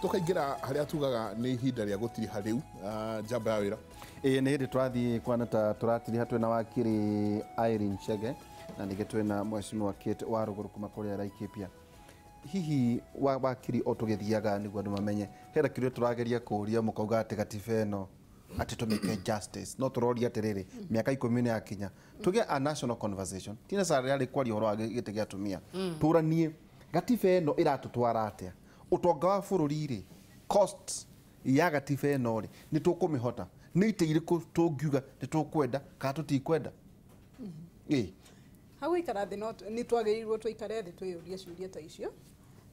Tukaingĩra harĩa tugaga nĩ ihinda rĩa gũtiriha rĩu njamba ya wĩra. Ĩĩ nĩ hĩndĩ tũrathiĩ kwana ta tũratiriha twĩna wakiri Irene Chege na ningĩ twĩna mheshimiwa Kate Warũgũrũ kuma kũrĩa Laikipia. Hihi wakiri o tũgĩthiaga nĩguo andũ mamenye hena kĩrĩa tũrageria kũũria mũkauga atĩ gatiba ĩno atĩ tũmĩke justice no tũroria atĩrĩrĩ mĩaka 10 nĩ yakinya tũgĩe a national conversation ti necessarily kwaria ũhoro wa gĩtĩ gĩa atumia tũranie gatiba ĩno ĩratũtwara atĩa ũtonga wa bũrũri rĩ cost ya gatiba ĩno rĩ nĩ tũkũmĩhota nĩ itĩ irĩkũ tũngiuga nĩ tũkwenda kana tũtikwenda. Ĩĩ hau ikara thĩ no nĩ twagĩrĩirwo tũikare thĩ twĩyũrie ciũria ta icio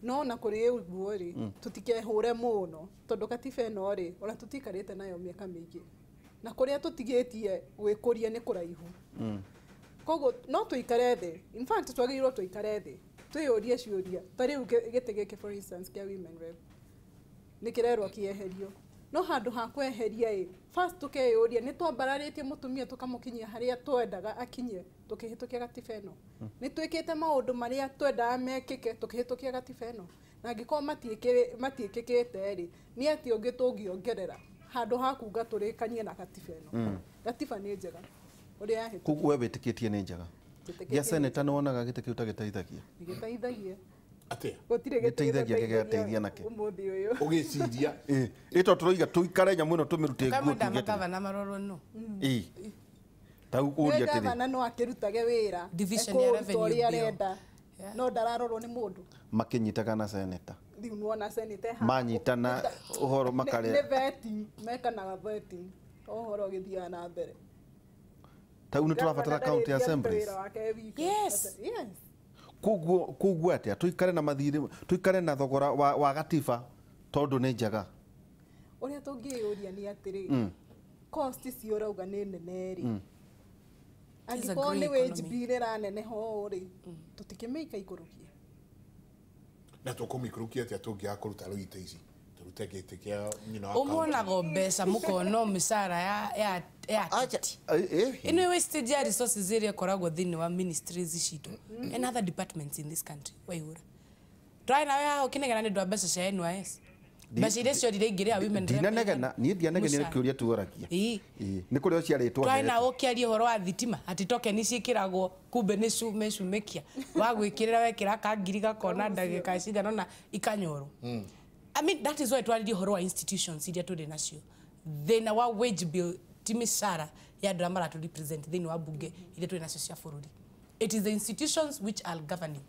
no na kũrĩ ũguo rĩ tũtikehũre mũno tondũ katiba ĩno rĩ ona tũtikarĩte nayo mĩaka mĩingĩ na kũrĩa tũtigĩtie gwĩkũria nĩ kũraihu. Koguo no tũikare thĩ, in fact twagĩrĩirwo tũikare thĩ twĩyũrie ciũria ta rĩu gĩtĩ gĩkĩ for instance kĩa women rep nĩ kĩrerwo kĩeherio no handũ ha kweheria ĩ first tũkeyũria nĩ twambararĩtie mũtumia tũkamũkinyia harĩa twendaga akinye tũkĩhĩtũkia gatiba ĩno, nĩ twĩkĩte maũndũ marĩa twendaga mekĩke tũkĩhĩtũkia gatiba ĩno, na angĩkorwo matiĩkĩkĩte rĩ nĩ atĩ ũngĩ tũngĩongerera handũ ha kuga tũrĩkanie na gatiba ĩno. Gatiba nĩ njega ũrĩa yahĩtũkire. Koguo we wĩtĩkĩtie nĩ njega. Gĩa seneta nĩ wonaga gĩtĩ kĩu ta gĩteithagia? Nĩ gĩteithagia. Atĩa? Gũtirĩ gĩtĩ gĩteithagia gĩgateithia nakĩ? Ũmũthĩ ũyũ. Ũgĩciria. Ĩĩ, ĩ to tũroiga tũikare nyamũ ĩno tũmĩrute nguo Kamwenda tuge atĩrĩ. makavana marorwo no. Ĩĩ. Ta ũrie atĩrĩ. Gavana no akĩrutage wĩra. Division ya ekũruta revenue ũrĩa bill. arenda. No ndararorwo nĩ mũndũ. Makĩnyitaga na seneta. Rĩu nĩwona seneta ĩhana. Manyitana ũhoro makarĩa. Nĩ vetting, mekanaga vetting. Ũhoro ũgĩthiaga na mbere. Ta rĩu nĩ tũrabatara county assemblies. Yes. Yes. Koguo atĩa tũikare na mathirĩ tũikare na thogora wa gatiba tondũ nĩ njega. Ũrĩa tũngĩyũria nĩ atĩrĩ cost icio ũrauga nĩ nene rĩ angĩkorwo nĩ wage bill ĩraneneha ũũ rĩ tũtikĩmĩika ikũrũkie. Na tũkũmĩikũrũkia atĩa tũngĩaga kũruta rĩu itĩ ici tũrute gĩtĩ kĩa nyina wa county. Ũmuonaga mbeca mũkona mĩcara ya ateti. Ĩno wastage ya resources ĩrĩa ĩkoragwo thĩinĩ wa ministries citũ and other departments in this country waihũra. Tũrarĩ nawe haha ũkĩnegena nĩ ũndũ wa mbeca cia NYS. Mbeca iria ciorire ingĩ rĩa women rep. Ndinanegena niĩ ndianegenire kĩũria tuoragia. Ĩĩ. Nĩ kũrĩa ũciarĩtwo. Twarĩ nawe ũkĩaria ũhoro wa thitima atĩ tokeni ciĩkĩragwo kumbe nĩ cumĩcumĩkia wa gwĩkĩrĩra wekĩra ka ngiri gakona ndagĩka cigana ũna ikanyorwo. I mean that is why twaririe ũhoro wa institutions iria tũrĩ nacio. Thĩna wa wage bill ti mĩcara ya andũ arĩa maratũ represent thĩinĩ wa bunge iria tũrĩ nacio cia bũrũri. It is the institutions which are governing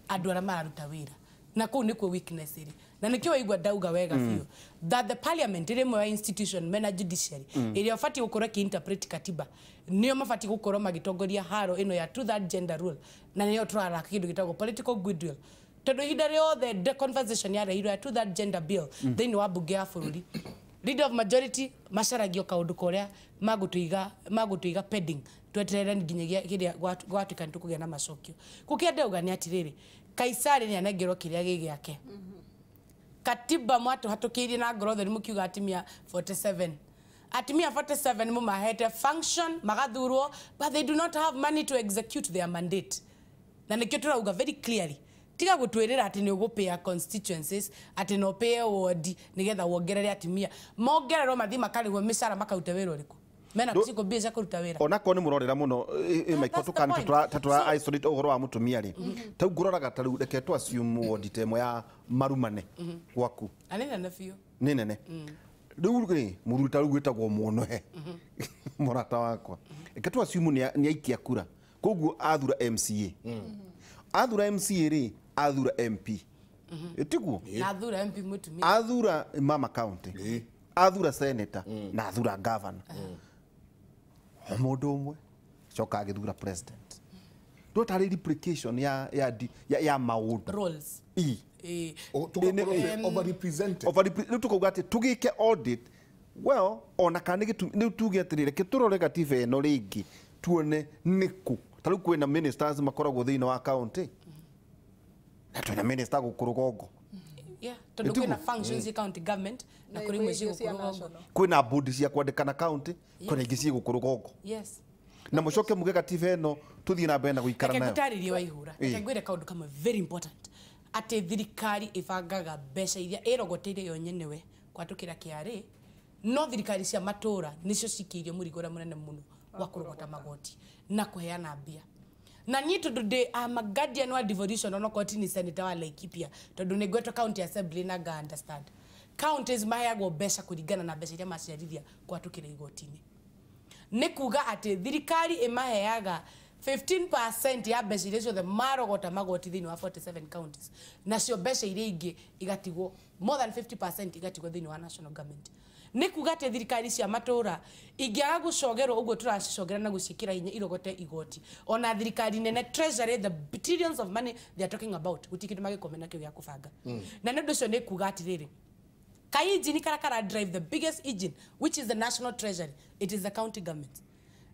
andũ arĩa mararuta wĩra. Na kũu nĩkuo weakness ĩrĩ. Na nĩkĩo waigua ndauga wega biũ that the parliament ĩrĩ ĩmwe ya institution mena judiciary ĩrĩa ũbatiĩ gũkorwo ĩkĩ-interpret katiba nĩo mabatiĩ gũkorwo magĩtongoria haro ĩno ya two-third gender rule na nĩyo tũraraka kĩndũ gĩtagwo political goodwill tondũ ihinda rĩothe the conversation yarehirwo ya two-third gender bill thĩinĩ wa bunge ya bũrũri leader of majority macaragio kaũndũ korĩa magũtũiga pending tweterere nginyagia kĩrĩa gwatuĩka nĩtũkũgĩa na macokio. Kũkĩa ndauga nĩ atĩrĩrĩ Kaisari nĩ anengerwo kĩrĩa gĩ gĩake. Katiba mwatũhatũkĩirie na ngoro theri mũkiuga atumia 47. Atumia 47 mũmahete function magathurwo but they do not have money to execute their mandate. Na nĩkĩo tũrauga very clearly tiga gũtwĩrĩra atĩ nĩ ũgũpĩa constituencies atĩ no ũpĩe ward nĩgetha wongerere atumia mongererwo mathiĩ makarĩhwo mĩcara makaruta wĩra ũrĩkũ mena ciko mbia cia kũruta wĩra. Ona korwo nĩ mũrorera mũno Michael tũkana tũra isolate ũhoro wa mũtumia rĩ tau ngũroraga ta rĩu reke tũ assume ward ta ĩmwe ya Marumane gwaku. Na nĩ nene biũ. Nĩ nene. Rĩu rĩ mũthuri ta rĩu wĩtagwo Mũnohe mũrata wakwa reke tũ assume nĩ aikia kura koguo athura MCA. Athura MCA rĩ athura MP. Ĩtiguo? Na athura MP mũtumia. Athura mama county. Athura senator na athura governor. O mũndũ ũmwe coka agĩthura president. Ndũtarĩ replication ya maũndũ. Roles. Overrepresented. Rĩu tũkauga atĩ tũgĩke audit. Well, ona kana nĩ tuge atĩrĩrĩ reke tũrore gatiba ĩno rĩngĩ tuone nĩkũ. Ta rĩu kwĩna ministers makoragwo thĩinĩ wa county. Na twĩna minister gũkũ rũgongo. Yeah, tondũ kwĩna functions county government na kũrĩ imwe ciĩ gũkũ rũgongo. Kwĩna board cia kwandĩkana county, kwĩna ingĩ ciĩ gũkũ rũgongo. Yes. Na mũcoke muge gatiba ĩno tũthiĩ na mbere na gũikara nayo. Reke ngũtarĩrie Waihura. Reke ngwĩre kaũndũ kamwe very important. atĩ thirikari ĩbangaga mbeca iria ĩrogoteire yo nyenewe kũhatũkĩra KRA, no thirikari cia matũra nĩcio cikĩirio mũrigo ũrĩa mũnene mũno wa kũrogota magoti na kũheana mbia. Na niĩ tondũ ndĩ am a guardian wa devolution, onokorwo ti ni senator wa Laikipia, tondũ nĩ ngwetwo county assembly na nga understand counties maheagwo mbeca kũringana na mbeca iria maciarithia kũhatũkĩra igoti-inĩ. Nĩ kuga atĩ thirikari ĩmaheaga 15% ya mbeca iria ciothe marogota magoti thĩinĩ wa 47 counties, nacio mbeca iria ingĩ igatigwo, more than 50% igatigwo thĩinĩ wa national government. Nĩ kuga atĩ thirikari cia matũra ingĩaga gũcogerwo ũguo tũracicogera na gũciĩkĩra hinya irogote igoti, ona thirikari nene treasury, the trillions of money they are talking about, gũtirĩ kĩndũ magĩkome nakĩo gĩa kũbanga. Na nĩ ũndũ ũcio nĩ kuga atĩrĩrĩ, ka engine kara kara drive the biggest engine, which is the national treasury, it is the county government.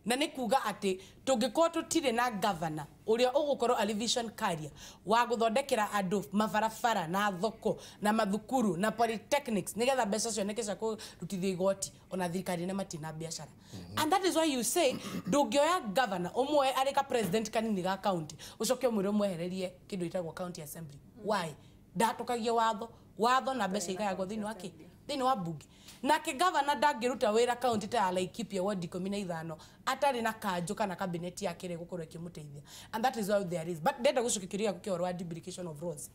Na nĩ kuga atĩ tũngĩkorwo tũtirĩ na governor ũrĩa ũgũkorwo arĩ vision carrier wa gũthondekera andũ mabarabara na thoko na mathukuru na polytechnics nĩgetha mbeca cioneke cia kũrutithia igoti, ona thirikari nene matirĩ na biacara. And that is why you say ndũngĩoya governor ũmwe arĩ ka president kanini ga county ũcoke ũmwĩre ũmwehererie kĩndũ gĩtagwo county assembly. Why? Ndatũkagia watho na mbeca igayagwo thĩinĩ wa kĩ? Thĩinĩ wa bunge. Nake governor ndangĩruta wĩra county ta ya Laikipia ward 15 atarĩ na kanjũ kana cabinet yake ĩrĩa ĩgũkorwo ĩkĩmũteithia. And that is why there is. But ndenda gũcokia kĩũria gĩaku kĩa ũhoro wa duplication of roles.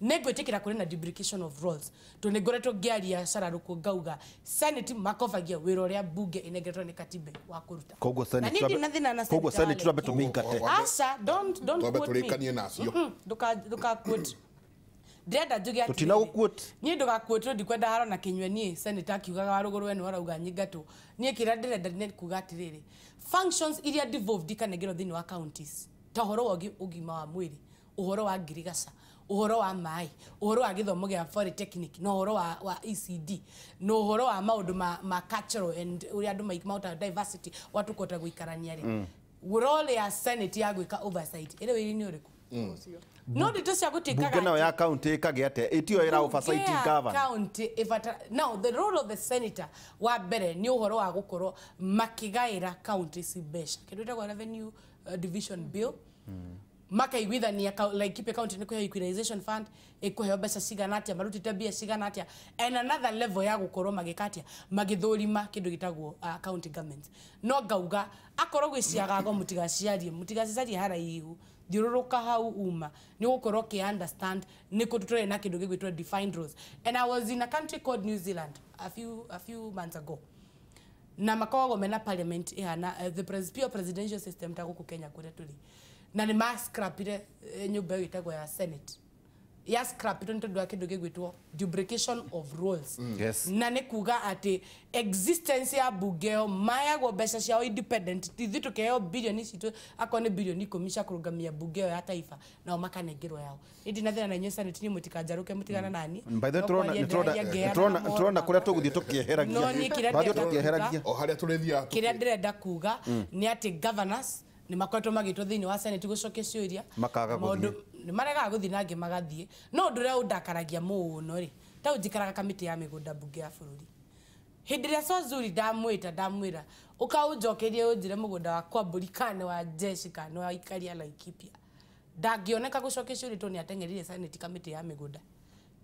Nĩ ngwĩtĩkĩra kũrĩ na duplication of roles, tondũ nĩ ngoretwo ngĩaria cararũkũ ngauga Senate makobagia wĩra ũrĩa bunge ĩnengeretwo nĩ katiba wa kũruta. Koguo Na Senate niĩ ndirĩ na thĩna na koguo senator wa Senate twambe Laikipia. tũmĩingate. Aca, don't Twambe quote me. tũrĩkanie nacio. Ndũka quote. Ndĩrenda njuge atĩrĩrĩ, Tũtina gũ-quote. niĩ ndũgaquote ndikwenda haro na kĩnyue niĩ senator akiugaga wa rũgũrũ we nĩ warauga nyingatwo. Niĩ kĩrĩa ndĩrenda nĩ kuga atĩrĩrĩ, functions iria devolved ikanengerwo thĩinĩ wa counties ta ũhoro wa ũgima wa mwĩrĩ, ũhoro wa ngirigaca, ũhoro wa maĩ, ũhoro wa gĩthomo gĩa polytechnic, na ũhoro wa ECD, na ũhoro wa maũndũ ma cultural and ũrĩa andũ mahotaga diversity wa tũkũhota gũikarania rĩ, role ya Senate ya gwĩka oversight ĩrĩ wĩra-inĩ ũrĩkũ? No ndeto cia gũtuĩkaga Bunge nayo atĩ ya county ĩkagĩa atĩa? Ĩtiyo ĩra oversight Bunge ya governor. county ĩbatara. Now the role of the senator wa mbere nĩ ũhoro wa gũkorwo makĩgaĩra county ci mbeca, kĩndũ gĩtagwo revenue division bill, makaiguithania Laikipia county nĩ kũheo equalization fund, ĩkũheo mbeca cigana atĩa, marutĩte mbia cigana atĩa, and another level ya gũkorwo magĩka atĩa, magĩthũrima kĩndũ gĩtagwo county government. No ngauga akorwo gwĩ ciagago mũtigaciarie, mũtigacicarie haraihu, thiũrũrũka hau uma nĩ ũgũkorwo ũkĩ understand nĩ kũ tũrĩ na kĩndũ gĩgwĩtwo defined roles. And I was in a country called New Zealand a few months ago, na makoragwo mena parliament ihana the pure presidential system ta gũkũ Kenya kũrĩa tũrĩ, na nĩ mascrapire nyũmba ĩyo ĩtagwo ya Senate, ya scrapirwo nĩ tondũ wa kĩndũ gĩgwĩtwo duplication of roles. Yes. Na nĩ kuga atĩ existence ya bunge ĩyo mayagwo mbeca ciao independent, ithuĩ tũkĩheo bilioni citũ akorwo nĩ bilioni 10 cia kũrũgamia bunge ĩyo ya taifa, nao makanengerwo yao. Niĩ ndina thĩna na inyuĩ Senate, niĩ mũtikanjarũke mũtigana nani. By the way, No tũrona kwaria nĩtũrona ndĩraria ngeana nĩtũrona mohoro nĩtũrona kũrĩa makwa. tũgũthiĩ tũkĩeheragia. No niĩ kĩrĩa Tũrathiĩ ndĩrenda tũkĩeheragia. O harĩa tũrĩthiaga kĩrĩa ndĩrenda kuga nĩ atĩ governors nĩ makoretwo magĩtwo thĩinĩ wa Senate gũcokia ciũria, Makaga Maũndũ- gũthiĩ. nĩ maregaga gũthiĩ na angĩ magathiĩ. No ũndũ ũrĩa ũndakaragia mũno rĩ, ta ũyũ njikaraga kamĩtĩ ya mĩgũnda mbunge ya bũrũri, hĩndĩ ĩrĩa Swazuri ndamwĩta ndamwĩra ũkaũnjokerie ũnjĩre mũgũnda wakwa mbũri kana nĩ wa jeshi kana nĩ wa aikari a Laikipia, ndangĩoneka gũcokia ciũria tondũ nĩ ateng'erire Senate kamĩtĩ ya mĩgũnda.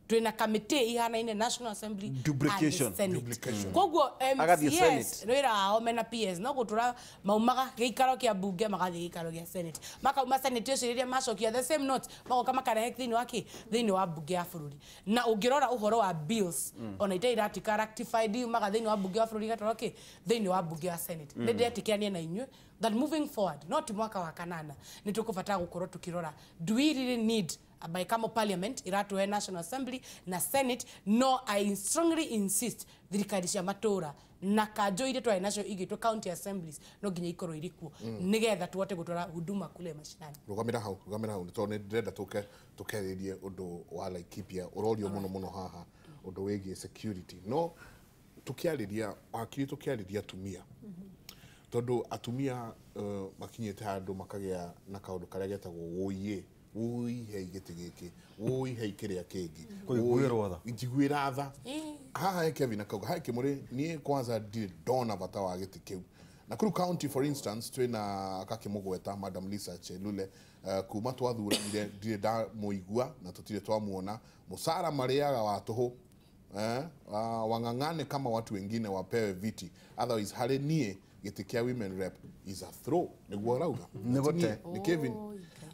Twĩna kamĩtĩ ihanaine National Assembly Duplication. and the Senate. Duplication. Koguo Agathiĩ MCS Senate. wĩra wao mena PS no gũtũra maumaga gĩikaro kĩa mbunge magathiĩ gĩikaro gĩa Senate, makauma Senate ũcio rĩrĩa macokia the same note magoka makarehe thĩinĩ wa kĩ thĩinĩ wa mbunge ya bũrũri. Na ũngĩrora ũhoro wa bills ona itarĩ iratuĩka ratified yumaga thĩinĩ wa mbunge wa bũrũri igatwarwo kĩ thĩinĩ wa mbunge ya Senate. Nĩ ndĩretĩkĩrania na inyuĩ that moving forward, no ti mwaka wa kanana, nĩ tũkũbatara gũkorwo tũkĩrora do we really need a bicameral parliament iratuhe National Assembly na Senate. No I strongly insist thirikari cia matũra na kanjũ iria twarĩ nacio igĩtwo county assemblies no nginya ikorwo irĩ kuo nĩgetha tũhote gũtwara huduma kule mashinani. Rugamira hau, rugamira hau, tondũ nĩ ndĩrenda tũke tũkerĩrie ũndũ wa Laikipia ũrorio mũno mũno haha ũndũ wĩgiĩ security. No tũkĩarĩria wakiri, tũkĩarĩria atumia, tondũ atumia makinyĩte handũ makagĩa na kaũndũ karĩa getagwo wũiĩ, wũi hei gĩtĩ gĩkĩ, wũi hei kĩrĩa kĩngĩ, Kũiguĩrwo tha. Njiguĩra tha. Haha he Kevin akauga, hai Kĩmũrĩ, niĩ kwanza ndirĩ ndona bata wa gĩtĩ kĩu, Nakuru County for instance twina akakimugweta Madam Lisa Chelule kuma twathuranire ndire ndamuigua na tutire twamuona musara mariaga wa tuhu wang'ang'ane kama watu wengine wapewe viti, otherwise hali nie gĩtĩ kĩa women rep is a throw. Nĩguo arauga. Ni Kevin.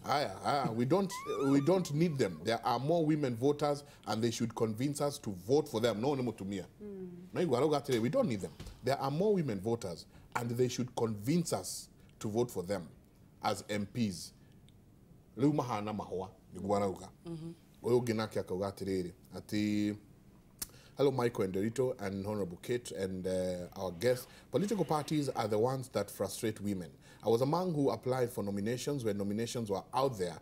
Aya, we don't need them. There are more women voters and they should convince us to vote for them. No, nĩ mũtumia. No igua arauga atĩrĩ, we don't need them. There are more women voters and they should convince us to vote for them as MPs. Rĩu mahana mahũa, nĩguo arauga. Ũyũ ũngĩ nake akauga atĩrĩrĩ, atĩ hello, Michael and Nderitu and Honorable Kate and our guests. Political parties are the ones that frustrate women. I was among who applied for nominations when nominations were out there.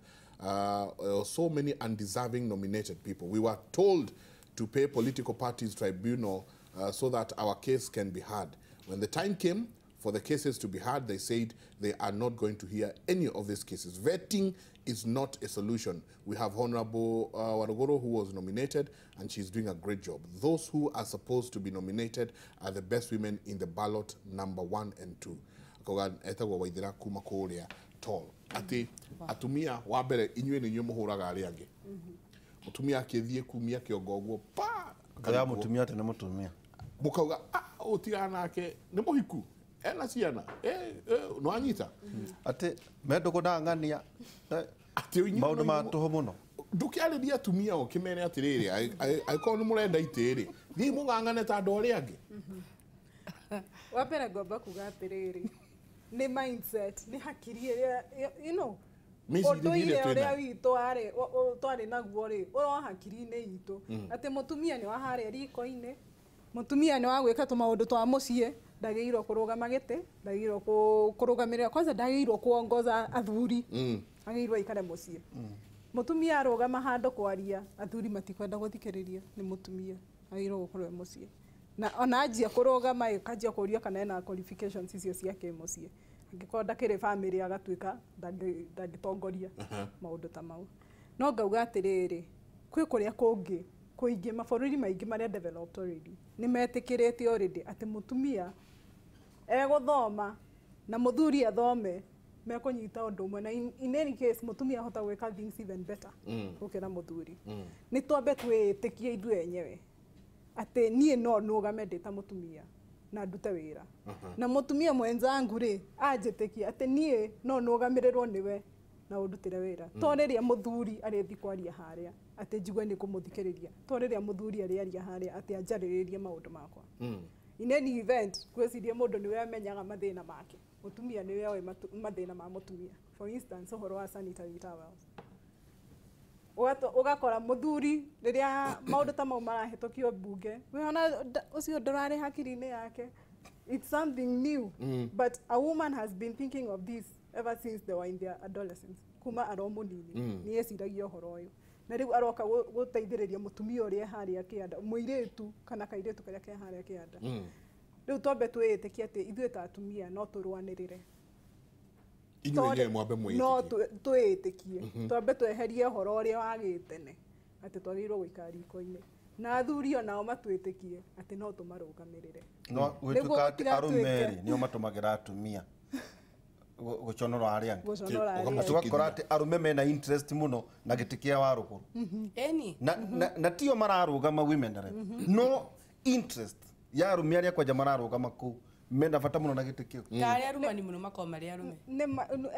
So many undeserving nominated people. We were told to pay political parties tribunal so that our case can be heard. When the time came for the cases to be heard, they said they are not going to hear any of these cases. Vetting is not a solution. We have Honorable Waruguru, who was nominated, and she's doing a great job. Those who are supposed to be nominated are the best women in the ballot, number 1 and 2. Akauga etagwo Waithera kuma kuria tall. Ati atumia wa mbere inyuĩ nĩ inyuĩ mũhũraga arĩa angĩ. Mũtumia akĩthiĩ kumia kĩongo ũguo pa ya mũtumia atĩ nĩ mũtumia. Mũkauga ũtigana nake nĩ mũhiku. Ena ciana no anyita ati mendå ati maundu ma tuhu muno ndukiarĩria atumia o kimere atiriri angĩkorwo nĩ mũrenda itĩ-rĩ thiĩ mũng'ang'ane ta andũ arĩa angĩ. Wa mbere ngomba kuga atĩrĩrĩ, nĩ mindset, nĩ hakiri ĩrĩa you know ũndũire ũrĩa witũ twarĩ naguo rĩ ũro hakiri-inĩ itũ atĩ mũtumia nĩ wa harĩa riko-inĩ, mũtumia nĩ wa gwĩka tũmaũndũ twa mũciĩ, ndagĩrĩirwo kũrũgama gĩtĩ, ndagĩrĩirwo kũrũgamĩrĩra, kwanza ndagĩrĩirwo kuongoza athuri, agĩrĩirwo aikare mũciĩ. Mũtumia arũgama handũ kwaria, athuri matikwenda gũthikĩrĩria, nĩ mũtumia agĩrĩirwo gũkorwo e mũciĩ. Na ona anjia kũrũgama ĩkanjia kũũrio kana ena qualifications icio cia kĩmũciĩ. Angĩkorwo ndakĩrĩ family agatuĩka ndangĩtongoria maũndũ ta mau. No ngauga atĩrĩrĩ, kwĩ kũrĩa kũngĩ kũingĩ mabũrũri maingĩ marĩa developed already nĩ metĩkĩrĩte already atĩ mũtumia egũthoma na mũthuri athome mekũnyita ũndũ ũmwe, na in any case mũtumia ahota gwĩka things even better gũkĩra mũthuri. Nĩ twambe twĩĩtĩkie ithuĩ enyewe atĩ niĩ no nũgame ndĩ ta mũtumia na ndute wĩra, na mũtumia mwenzangu rĩ anjĩtĩkie atĩ niĩ no nũgamĩrĩrwo nĩwe na ũndutĩre wĩra. To rĩrĩa mũthuri arĩthi kwaria harĩa atĩ njigue nĩ kũmũthikĩrĩria, to rĩrĩa mũthuri arĩaria harĩa atĩ anjarĩrĩrie maũndũ makwa. In any event, gwĩciria mũndũ nĩwe amenyaga mathĩna make, mũtumia nĩwe oĩ mathĩna ma mũtumia. For instance, ũhoro wa sanitary towels, ũgakora mũthuri rĩrĩa maũndũ ta mau marahĩtũkio mbunge, wĩona ũcio ndũrarĩ hakiri-inĩ yake. It's something new, but a woman has been thinking of this ever since they were in their adolescence. Kuma aro mũnini nĩ eciragia ũhoro ũyũ, na rĩu aroka gũteithĩrĩria mũtumia ũrĩa harĩa kĩanda, mũirĩtu kana kairĩtu karĩa ke harĩa kĩanda. Rĩu twambe twĩĩtĩkie atĩ ithuĩ ta atumia no tũrũanĩrĩre, inyuĩ enyewe mwambe mwĩĩtĩkie, no twĩĩtĩkie, twambe tweherie ũhoro ũrĩa wa gĩtene atĩ twagĩrĩirwo gũikara riko-inĩ, na athuri onao matwĩtĩkie atĩ no tũmarũgamĩrĩre. No gwĩtuĩka atĩ arũme rĩ nĩo matũmagĩra atumia gũconora arĩa angĩ, tũgakora atĩ arũme mena interest mũno na gĩtĩ kĩa Warũgũrũ, na tio mararũgama women rep, no interest ya arũme arĩa kwanja mararũgama kũu mena bata mũno na gĩtĩ kĩu. Ta arĩa arumani mũno makoragwo marĩ arũme.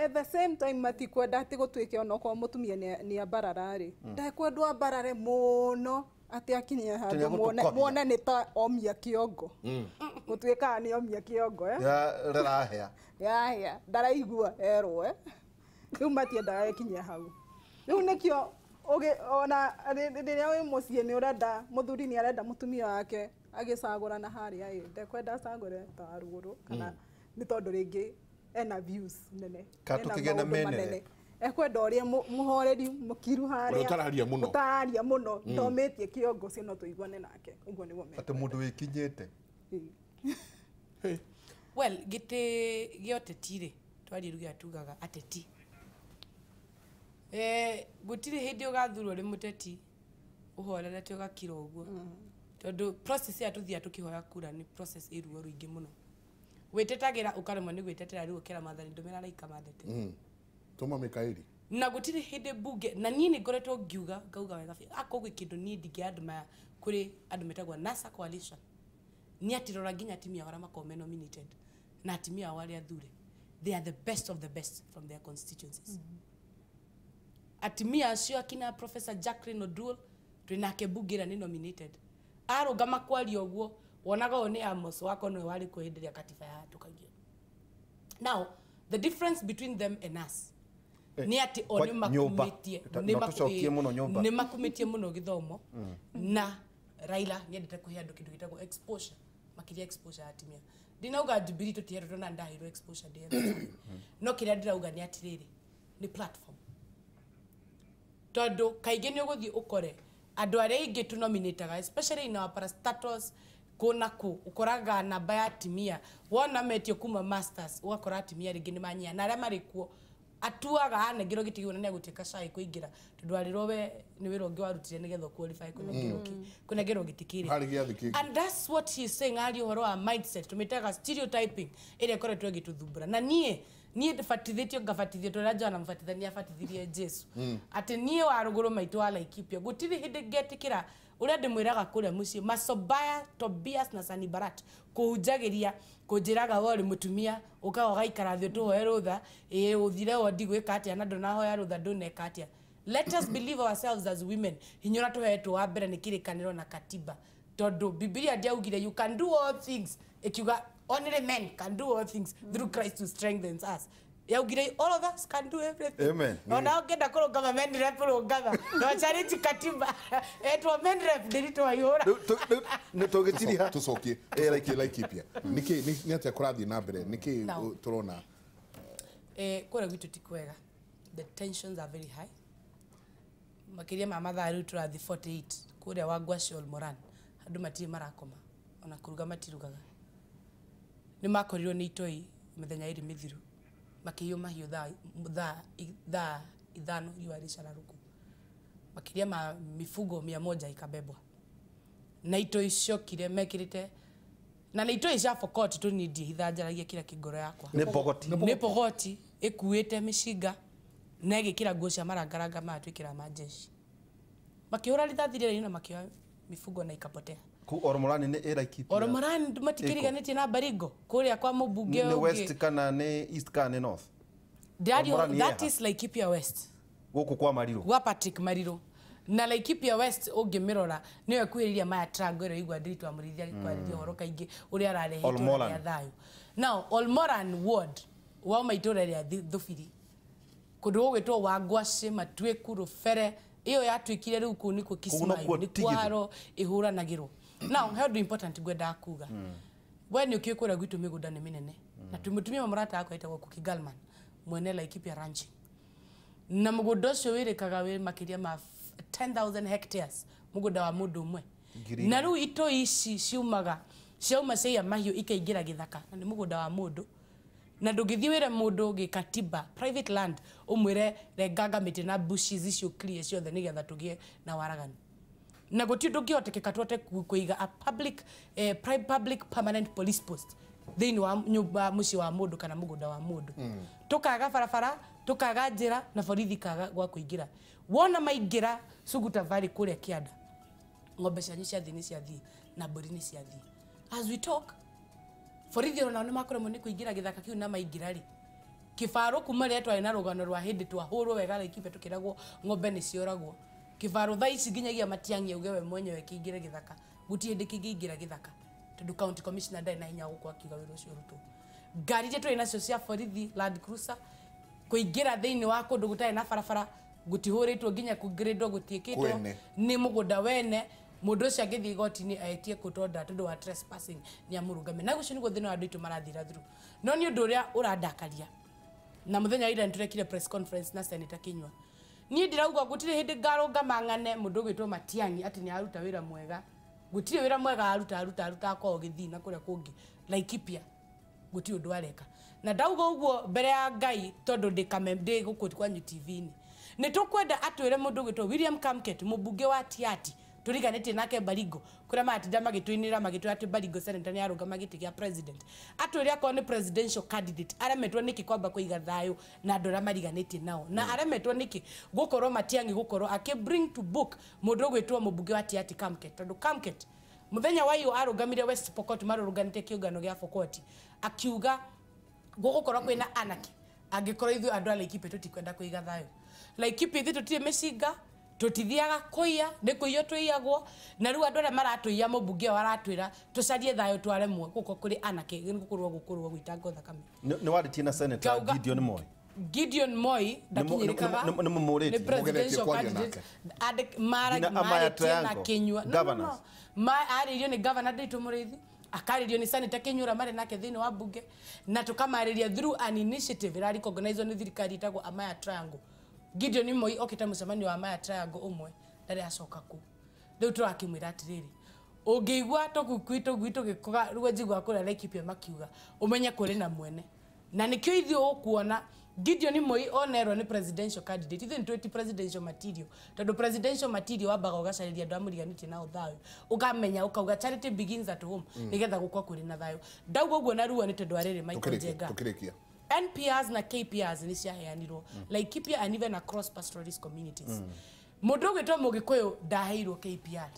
At the same time matikwenda atĩ gũtuĩke onokorwo mũtumia nĩ ambarara rĩ, ndekwendwo ambarare mũno atĩ akinye handũ muone nĩ ta omia kĩongo, gũtuĩkaga nĩ omia kĩongo rĩrahĩa yahĩa, ndaraigua erwo rĩu matiendaga ĩkinye hau. Rĩu nĩkĩo ona rĩrĩa wĩ mũciĩ nĩ ũrenda mũthuri nĩ arenda mũtumia wake agĩcagũrana harĩa ĩ, ndekwenda acagũre ta Warũgũrũ kana nĩ tondũ rĩngĩ ena views nene, ena maũndũ manene, ekwenda ũrĩa mũhoreri mũkiru harĩa ũtararia mũno, ũtararia mũno, ndomĩtie kĩongo ũcio no tũiguane nake. Ũguo nĩguo atĩ mũndũ wĩkinyĩte. Well, gĩtĩ gĩa ũteti rĩ, twarie ruga tugaga ateti. Gũtirĩ hĩndĩ ũgathurwo ũrĩ mũteti ũhorerete ũgakira ũguo, tondũ process ya tũthiaga tũkĩhoya kura nĩ process ĩ ruo rũingĩ mũno. Wĩtetagĩra ũkaremwo nĩ gwĩtetera rĩu ũkera Maathani ndũmĩra araika mandete. Tũma Mikaeli. Na gũtirĩ hĩndĩ mbunge na niĩ nĩ ngoretwo ngiuga ngauga wega biũ akorwo gwĩ kĩndũ niĩ ndingĩ-admire kũrĩ andũ metagwo NASA coalition nĩ atĩ rora nginya atumia ao arĩa makoragwo me nominated na atumia ao arĩa athure, they are the best of the best from their constituencies. Atumia acio akina Professor Jacqueline Oduol twĩnake mbunge ĩrĩa nĩ nominated, arũgama kwaria ũguo wonaga ũyũ nĩ Amos wako nĩwe warĩ kuo hĩndĩ ĩrĩa katiba yahatũkagio. Now the difference between them and us nĩ atĩ o nĩ makumĩtie nĩ makumĩtie mũno gĩthomo na Raila nĩendete kũhe andũ kĩndũ gĩtagwo exposure, makĩria exposure ya atumia. Ndinauga Jubilee tũtihetwo na ndaheirwo exposure ndĩ no kĩrĩa ndĩrauga nĩ atĩrĩrĩ nĩ platform, tondũ kaingĩ nĩ ũgũthiĩ ũkore andũ arĩa aingĩ tũnominataga especially in our parastatals kũ na kũ ũkoraga namba ya atumia wona metio kuma masters ũgakora atumia rĩngĩ nĩ manyiha na arĩa marĩ kuo atuaga anengerwo gĩtĩ kĩu na nĩegũtuĩka shy kũingĩra tondũ arĩrwo we nĩ wĩra ũngĩ warutire nĩgetha ũqualify kũnengerwo gĩtĩ kĩrĩa. And that's what he is saying ari ũhoro wa mindset tũmĩtaga stereotyping ĩrĩa ĩkoretwo ĩgĩtũthumbũra. Na niĩ ndĩbatithĩtio ngabatithio tondũ Johana Mũbatithania abatithirie Jesu atĩ niĩ wa rũgũrũ maitũ wa Laikipia gũtirĩ hĩndĩ ngetĩkĩra ũrĩa ndĩmwĩraga kũrĩa mũciĩ Masobaya Tobias na Sanibarat kũhunjagĩria kũnjĩraga we ũrĩ mũtumia ũkaga ũgaikara thĩ ũtũhoe rũtha ĩĩ ũthire wondi gwĩka atĩa na ndũnahoya rũtha ndũneka atĩa. Let us believe ourselves as women. Hinya ũrĩa tũhetwo wa mbere nĩ kĩrĩkanĩro na katiba tondũ Bibilia ndĩaugire you can do all things ĩkiuga only men can do all things through Christ who strengthens us. Yaugire all of us can do everything. Amen. Ona ũngĩenda kũrũgama men rep rũgama. No challenge katiba. Etwo men rep ndĩritwo ihũra. Nĩ tũgĩtiriha. Tũcokie Laikipia. Nĩkĩ nĩ atĩa kũrathiĩ na mbere? Nĩkĩ tũrona? Kũrĩa gwitũ ti kwega. The tensions are very high. Makĩria ma mathaa rĩu tũrathiĩ 48 kũrĩa Wangwaci Olmoran. Andũ matirĩ marakoma ona kũruga matirugaga. Nĩ makorirwo nĩ itoi mĩthenya ĩrĩ mĩthiru makĩiywo mahiũ thaa 5 riũa rĩcararũku, makĩria ma mifugo 100 ikabebwa na itoi ciokire mekĩrĩte na nĩ itoi cia Pokot tu niĩ ndiĩhitha njaragia kĩrĩa kĩ ngoro yakwa. Nĩ Pokoti ĩkuĩte mĩcinga na ĩgĩkĩra nguo cia marangaranga maya twĩkĩraga ma jeshi, makĩhũra rithathi rĩera-inĩ na makĩoya mifugo na ikapotea. Ku Ormorani nĩ ĩ Laikipia. Ormorani matikĩriganĩtie na Baringo kũrĩa kwa mũmbunge ũngĩ. Nĩ west kana nĩ east kana nĩ north? That is Laikipia West. Gũkũ kwa Mariru. Gwa Patrick Mariru. Na Laikipia West ũngĩmĩrora nĩyo ĩkuhĩrĩria maya triangle ĩrĩa igua Ndiritu wa Mũrĩithi agĩkwarĩria ũhoro kaingĩ ũrĩa ararehe itũũra rĩa thayũ. Now Olmoran ward wauma itũũra rĩa Thubiri kũndũ gũgwĩtwo Wangwacĩ Matuĩku Rũbere ĩyo yatuĩkire rĩu kũu nĩkuo Kisimayu nĩ kwaro ĩhũranagĩrwo. Now he ũndũ important ngwendaga kuga. We nĩ ũkĩũĩ kũrĩa gwitũ mĩgũnda nĩ mĩnene na tũmũtumia wa mũrata wakwa etagwo Cookie Galman mwene Laikipia Ranching na mũgũnda ũcio wĩrĩkaga wĩ makĩria ma 10,000 hectares mũgũnda wa mũndũ ũmwe. Na rĩu itoi ici ciumaga ciauma ciaiya mahiũ ikaingĩra gĩthaka na nĩ mũgũnda wa mũndũ na ndũngĩthiĩ wĩre mũndũ gĩkatiba private land ũmwĩre renganga mĩtĩ na bushes icio clear ciothe nĩgetha tũgĩe na waraganu. Na gũtirĩ ũndũ ũngĩhotekeka tũhote kũiga a public public permanent police post thĩinĩ wa nyũmba mũciĩ wa mũndũ kana mũgũnda wa mũndũ. Tũkaga barabara tũkaga njĩra na borithi kaga gwa kũingĩra. Wona maingĩra Suguta Valley kũrĩa kĩanda ng'ombe cianyu ciathiĩ nĩ ciathiĩ na mbũri nĩ ciathiĩ. As we talk borithi onao nĩ makoragwo nĩ kũingĩra gĩthaka kĩu na maingĩra rĩ kĩbarũ kuma rĩrĩa twarĩ na rũgano rwa hĩndĩ twahũrwo wega Laikipia tũkĩragwo ng'ombe nĩ cioragwo. Kĩbarũ thaa ici nginyagia Matiang'i auge we mwenyewe kĩingĩre gĩthaka gũtirĩ hĩndĩ kĩngĩingĩra gĩthaka tondũ county commissioner ndarĩ na hinya wa gũkorwo akiuga wĩra ũcio ũrutwo. Ngari iria tũrĩ nacio cia borithi Land Cruiser kũingĩra thĩinĩ wa kũndũ gũtarĩ na barabara gũtihũrĩtwo nginya kũngĩrĩndwo gũtiĩkĩtwo nĩ mũgũnda wene mũndũ ũcio angĩthiĩ igoti-inĩ etie kũtonda tondũ wa trespassing nĩ amũrũgame. Na ũcio nĩguo thĩna wa andũ aitũ marathira through. No nĩ ũndũ ũrĩa ũrandakaria na mũthenya wa ira nĩtũrekire press conference na Senator Kinyua. Niĩ ndĩrauga gũtirĩ hĩndĩ ngarũngama ng'ane mũndũ ũgwĩtwo Matiang'i atĩ nĩ aruta wĩra mwega. Gũtirĩ wĩra mwega aruta kwao gĩthii na kũrĩa kũngĩ Laikipia gũtirĩ ũndũ areka. Na ndauga ũguo mbere ya Ngai tondũ ndĩ gũkũ kwanyu TV-inĩ. Nĩ tũkwenda atwĩre mũndũ ũgwĩtwo William Kamket mũmbunge wa Tiaty Turiganĩtie nake Baringo kũrĩa matinda magĩtũinĩra magĩtwĩra atĩ Baringo senator nĩ arũgama gĩtĩ gĩa president. Atwĩre akorwo nĩ presidential candidate aremetwo nĩkĩ kwamba kũiga thayũ na andũ arĩa mariganĩtie nao, na aremetwo nĩkĩ gũkorwo Matiang'i gũkorwo akĩ bring to book mũndũ ũgwĩtwo mũmbunge wa Tiaty Kamket, tondũ Kamket muthenya wa iyo arũgamire West Pokot marũrũnganĩte kĩũngano gĩa Pokot akiuga gũgũkorwo kwĩna anarchy angĩkorwo ithuĩ andũ a Laikipia tũtikwenda kũiga thayũ. Laikipia ithuĩ tũtirĩ mĩcinga, tũtithiaga kũiya, nĩ kũiywo tũiyagwo, na rĩu andũ arĩa maratũiya mũmbunge ũyũ aratwĩra tũcarie thayũ twaremwo gũkorwo kũrĩ anarchy nĩ gũkorwo gũkũrwo gũitangwo thakame. Nĩ warĩtie na Senator Gideon Moi. Gideon Moi ndakinyĩrĩkaga nĩ mũmũrĩtie. Nĩ presidential candidate marĩtie na Kinyua. No, arĩirio nĩ governor Nditũ Mũrĩithi, akarĩrio nĩ Senator Kinyua marĩ nake thĩinĩ wa bunge, na tũkamarĩria through an initiative ĩra recognizwo nĩ thirikari ĩtagwo Amaya Triangle. Gideon Moi okĩte mũcemanio wa Amaya Triangle ũmwe ndarĩ acoka kũu. Rĩu tũrakĩmwĩra atĩrĩrĩ, ũngĩigua tũkukui tũgui tũgĩkũga rĩu njigua kũrĩa Laikipia makiuga ũmenye kũrĩ na mwene, na nĩkĩo ithuĩ ũkuona Gideon Moi onerwo nĩ presidential candidate. Ithuĩ nĩtwĩti presidential material, tondũ presidential material wambaga ũgacarĩria andũ arĩa mũriganĩtie nao thayũ, ũkamenya ũkauga charity begins at home nĩgetha gũkorwo kũrĩ na thayũ. Ndauga ũguo na ruo nĩ tondũ wa rĩrĩ Michael Njenga. NPRs na KPRs nĩ ciaheanirwo Laikipia and even across pastoralist communities. Mũndũ ũgwĩtwo Mũgĩkũyũ ndaheirwo KPR,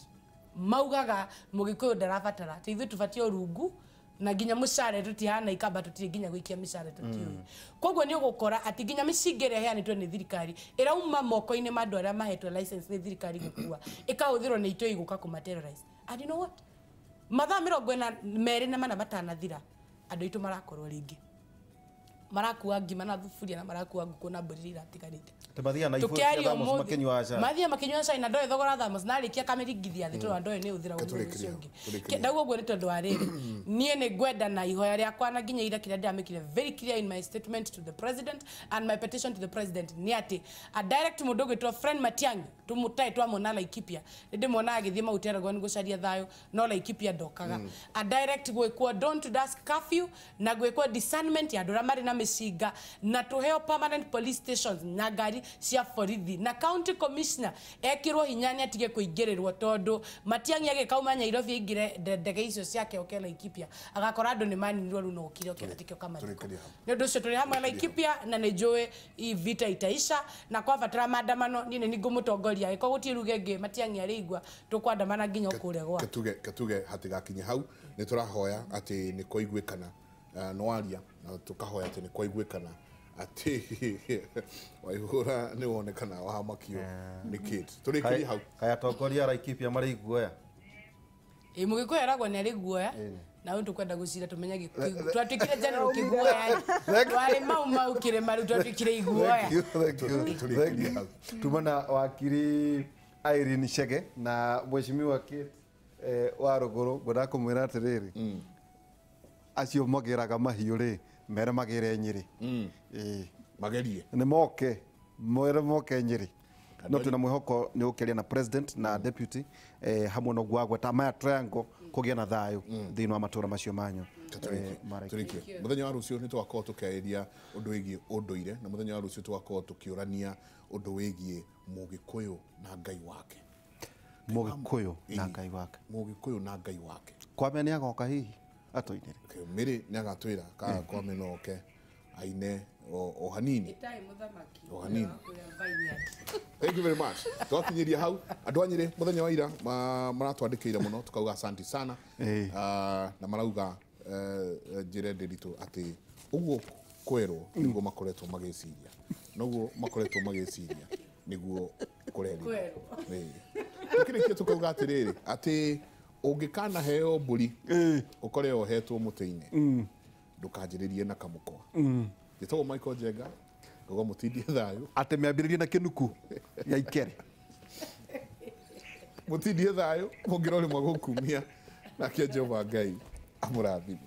maugaga Mũgĩkũyũ ndarabatara, atĩ ithuĩ tũbatiĩ rungu na nginya mũcara tũtihana ikamba tũtirĩ nginya gũikia mĩcara tũtiũĩ. Koguo nĩ ũgũkora atĩ nginya mĩcinga ĩrĩa ĩheanĩtwo nĩ thirikari ĩrauma moko-inĩ ma andũ arĩa mahetwo license nĩ thirikari gũkua, ĩkahũthĩrwo nĩ itoi gũka kũmaterrorize. And you know what? Mathaa 44 matanathira andũ aitũ marakorwo rĩngĩ marakua ngima na thuburia na marakua ngũkũ na mbũri iria iratigarĩte. Mathiaga makĩnyua cai na ndoĩ thogora thermos na arĩkia kamĩringithia thĩ tondũ ndoĩ nĩ ũthira ũndũ ũcio ũngĩ. Ndauga ũguo nĩ tondũ wa rĩrĩ, niĩ nĩ ngwenda na ihoya rĩakwa na nginya ira kĩrĩa ndĩramĩkire very clear in my statement to the president and my petition to the president nĩ atĩ a direct mũndũ ũgwĩtwo Fred Matiang'i tũmũtae twamwona Laikipia, nĩ ndĩmuonaga agĩthiĩ Mount Elgon gũcaria thayũ no Laikipia ndokaga. A direct gwĩkwo dawn to dusk curfew na gwĩkwo discernment ya andũ arĩa marĩ na mĩcinga na tũheo permanent police stations na ngari cia borithi na county commissioner ekirwo hinya nĩ atige kũingĩrĩrwo tondũ Matiang'i agĩkauma Nairobi aingĩre ndege icio ciake oke Laikipia agakora andũ nĩ maninirwo rĩu no okire oke atikio kamathiko. Nĩ ũndũ ũcio tũrĩ hamwe Laikipia na nĩ njũĩ hii vita itaisha na kwabatara maandamano niĩ nĩ ngũmũtongoria angĩkorwo gũtirĩ ruge ĩngĩ Matiang'i arĩigua tũkwandamana nginya kũrĩa gwake. Katuge hatigakinye hau nĩ tũrahoya atĩ nĩ kwaiguĩkana nwaria na tukahoya atĩ nĩ kwaiguĩkana atĩ Waihura nĩ wonekana wahamakio nĩ Kate. Tũrĩkĩrie hau. Kaya atongoria a Laikipia marĩ iguoya. Ĩ Mũgĩkũyũ eragwo nĩ arĩ guoya na rĩu tũkwenda gũcira tũmenye gĩkũyũ. Twatuĩkire general kĩguoya. Twarĩ mau mau kĩrĩma rĩu twatuĩkire iguoya. Tuma na wakiri Irene Chege na mheshimiwa Kate wa Rũgũrũ ngwendaga kũmwĩra atĩrĩrĩ, acio magĩraga mahiũ rĩ mere magĩre Nyĩrĩ. Magerie nĩ moke mwere moke Nyĩrĩ no twĩna mwĩhoko nĩ ũkĩaria na president na deputy hamwe na ũguo agweta Amaya Triangle kũgĩa na thayũ thĩinĩ wa matũũra macio manyu. Tũrĩkie mũthenya wa rũciũ nĩ tũgakorwo tũkĩarĩria ũndũ wĩgiĩ ũndũire na mũthenya wa rũciũ tũgakorwo tũkĩũrania ũndũ wĩgiĩ Mũgĩkũyũ na Ngai wake. Mũgĩkũyũ na Ngai wake. Mũgĩkũyũ na Ngai wake. Kwame nĩ agoka hihi atũinĩre. Mĩrĩ nĩ agatwĩra kana Kwame no oke aine o hanini. O hanini. Thank you very much. Twakinyĩria hau andũ a Nyĩrĩ mũthenya wa ira maratwandĩkĩire mũno tukauga asante sana na marauga njĩra ndĩritũ atĩ ũguo kwerwo nĩguo makoretwo magĩciria noguo makoretwo magĩciria nĩguo kũrerwo. Tũkĩrĩkia tukauga atĩrĩrĩ atĩ ũngĩkanaheo mbũri ũkore ohetwo mũtĩ-inĩ ndũkanjĩrĩrie na kamũkwa. Njĩtagwo Michael Njenga ngauga mũtindie thayũ atĩ mĩambĩrĩrie na kĩnuku ya ikere mũtindie thayũ mũngĩrorĩmwa gũkumia nake Jehova Ngai amũrathime.